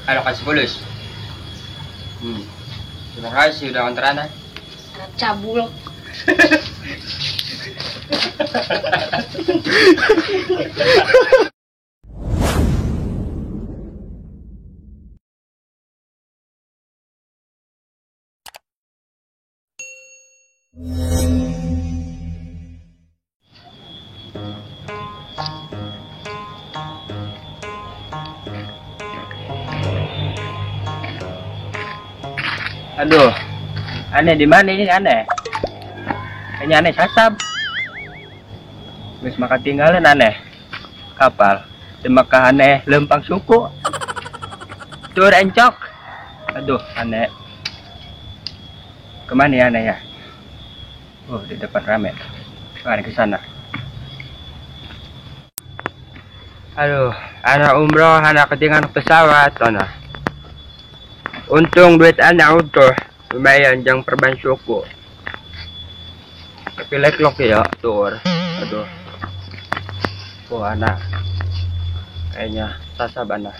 Ayo kasih fulus. Terima kasih udah antar anak. Cabul. Aduh, aneh di mana ini aneh? Kayaknya aneh sasab. Wis maka tinggalan aneh. Kapal, maka aneh lempang suku. Tur encok. Aduh, aneh. Kemana ya aneh ya? Oh, di depan rame. Mari ke sana. Aduh, anak umroh, anak ketinggalan pesawat, anak. Untung duit anak utuh, lumayan jang perban suku. Tapi leklok ya, tur. Aduh. Oh, anak. Kayaknya sasab anak.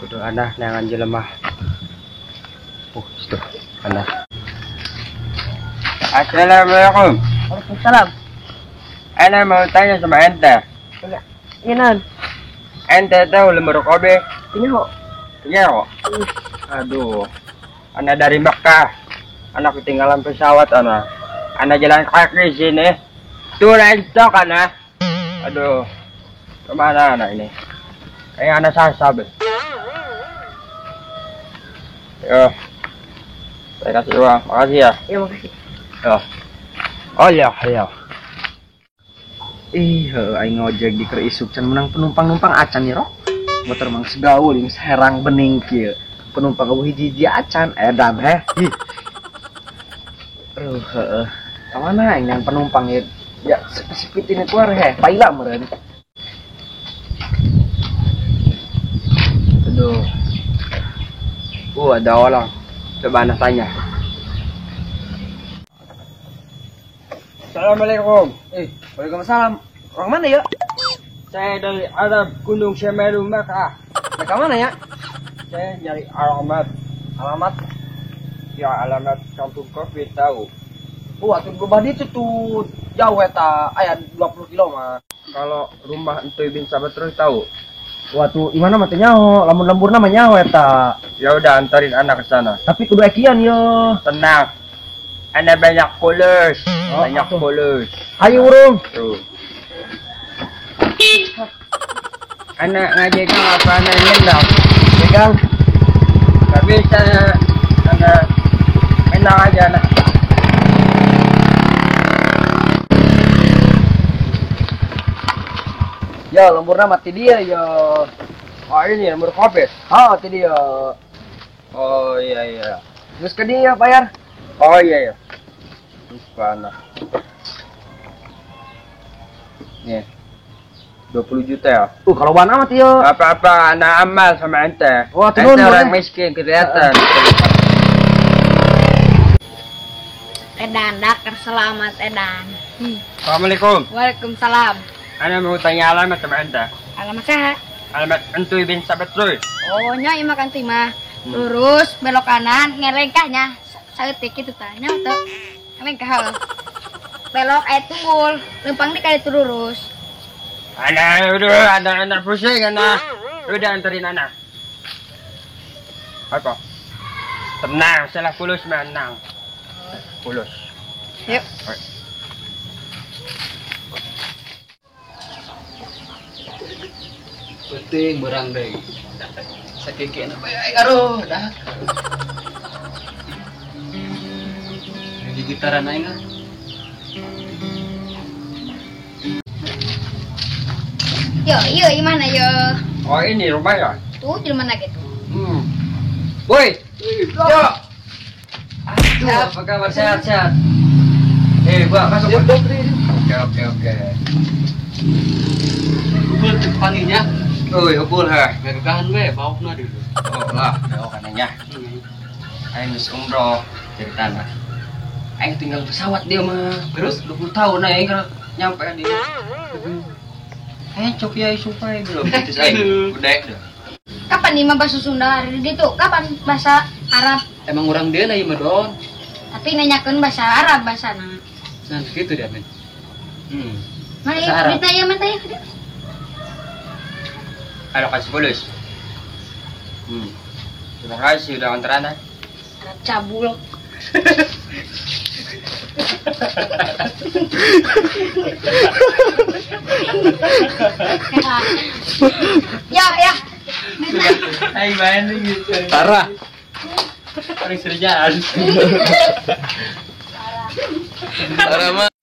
Kudu anak nangan jelemah. Oh, situ anak. Assalamualaikum. Waalaikumsalam. Ana mau tanya sama ente. Iya. Iya, non. Ente tahu lemur kobe? Ini kok. Iya kok. Aduh, ana dari Mekah, ana ketinggalan pesawat ana, ana jalan kaki sini, tuh encok ana. Aduh, kemana ana ini? Kayak ana sasab. Yo, saya kasih uang, makasih ya. Iya makasih. Yo, oh ya, ya. Ih, aing ngojek di keur isuk can menang penumpang-numpang acan nih roh. Motor mang segaul yang serang bening kieu. Penumpang eueuh hiji-hiji acan edan heh. Ih. Aduh, heeh. Ka mana aing yang penumpang ya? Ya sepi-sepi ini keluar heh, paila meureun. Aduh. Ada orang. Coba anak tanya. Assalamualaikum. Waalaikumsalam. Orang mana ya? Saya dari Arab Gunung Semeru Mekah. Mekah mana ya? Saya nyari alamat. Alamat? Ya, alamat kampung kopi tahu. Wah, tuh gua itu tuh jauh eta, aya 20 kilo mah. Kalau rumah Entuy bin Sabatruy tahu. Wah, tuh imana mah teu nyaho, lamun lemburna mah nyaho eta. Ya udah antarin anak ke sana. Tapi kudu ekian yo. Tenang. Ana banyak fulus. Oh, banyak fulus. Ayo urung. Tuh. Anak ngajegang apa anak nendang? Jegang. Gak bisa, anak menang aja anak. Ya lemburna mati dia ya. Oh ini lembur kopi. Oh mati dia. Oh iya iya. Terus ke dia bayar. Oh iya iya. Lupa anak. Nih. 20 juta ya? Kalau ban amat ya. Apa-apa, anak amal sama ente. Wah, ente orang miskin kelihatan. Edan, dakar selamat edan. Assalamualaikum. Waalaikumsalam. Ana mau tanya alamat sama ente. Alamat saha? Alamat Entuy bin Sabatruy. Oh, nya ieu mah kan mah. Lurus belok kanan ngelengkahnya. Saeutik kitu tah nya teu. Ngelengkah heuh. Belok aya tunggul, lempang di kali lurus. Anak, udah, anak pusing, anak. Udah anterin anak. Apa? Tenang, salah fulus menang. Fulus. Yuk. Penting berang deh. Sakit apa ya? Aduh, dah. Di gitaran aing ah. Yo, yo, gimana yo? Oh ini rumah ya? Tuh, di mana gitu? Woi, yo. Aduh, apa kabar sehat-sehat? Gua masuk. Oke, oke. Ukul panginya. Oi, ukul ha. Gagahan we, baukna dulu. Oh lah, bauk kananya. Aing geus umroh ceritana. Aing tinggal pesawat dia mah. Terus 20 tahun aing nyampe dia. Cok ya sumpah belum. Terus aing udah. Kapan Kapan nih mah bahasa Sunda hari gitu? Kapan bahasa Arab? Emang orang dia na ieu mah Don. Tapi nanyakeun bahasa Arab bahasana. Nah, gitu dia men. Mana Bahasa Arab. ya, ditanya mana ya? Halo kasih fulus. Terima kasih udah antar anak. Arab cabul. Ya, ya. Hai main gitu. Parah. Orang serjaan. Parah mah.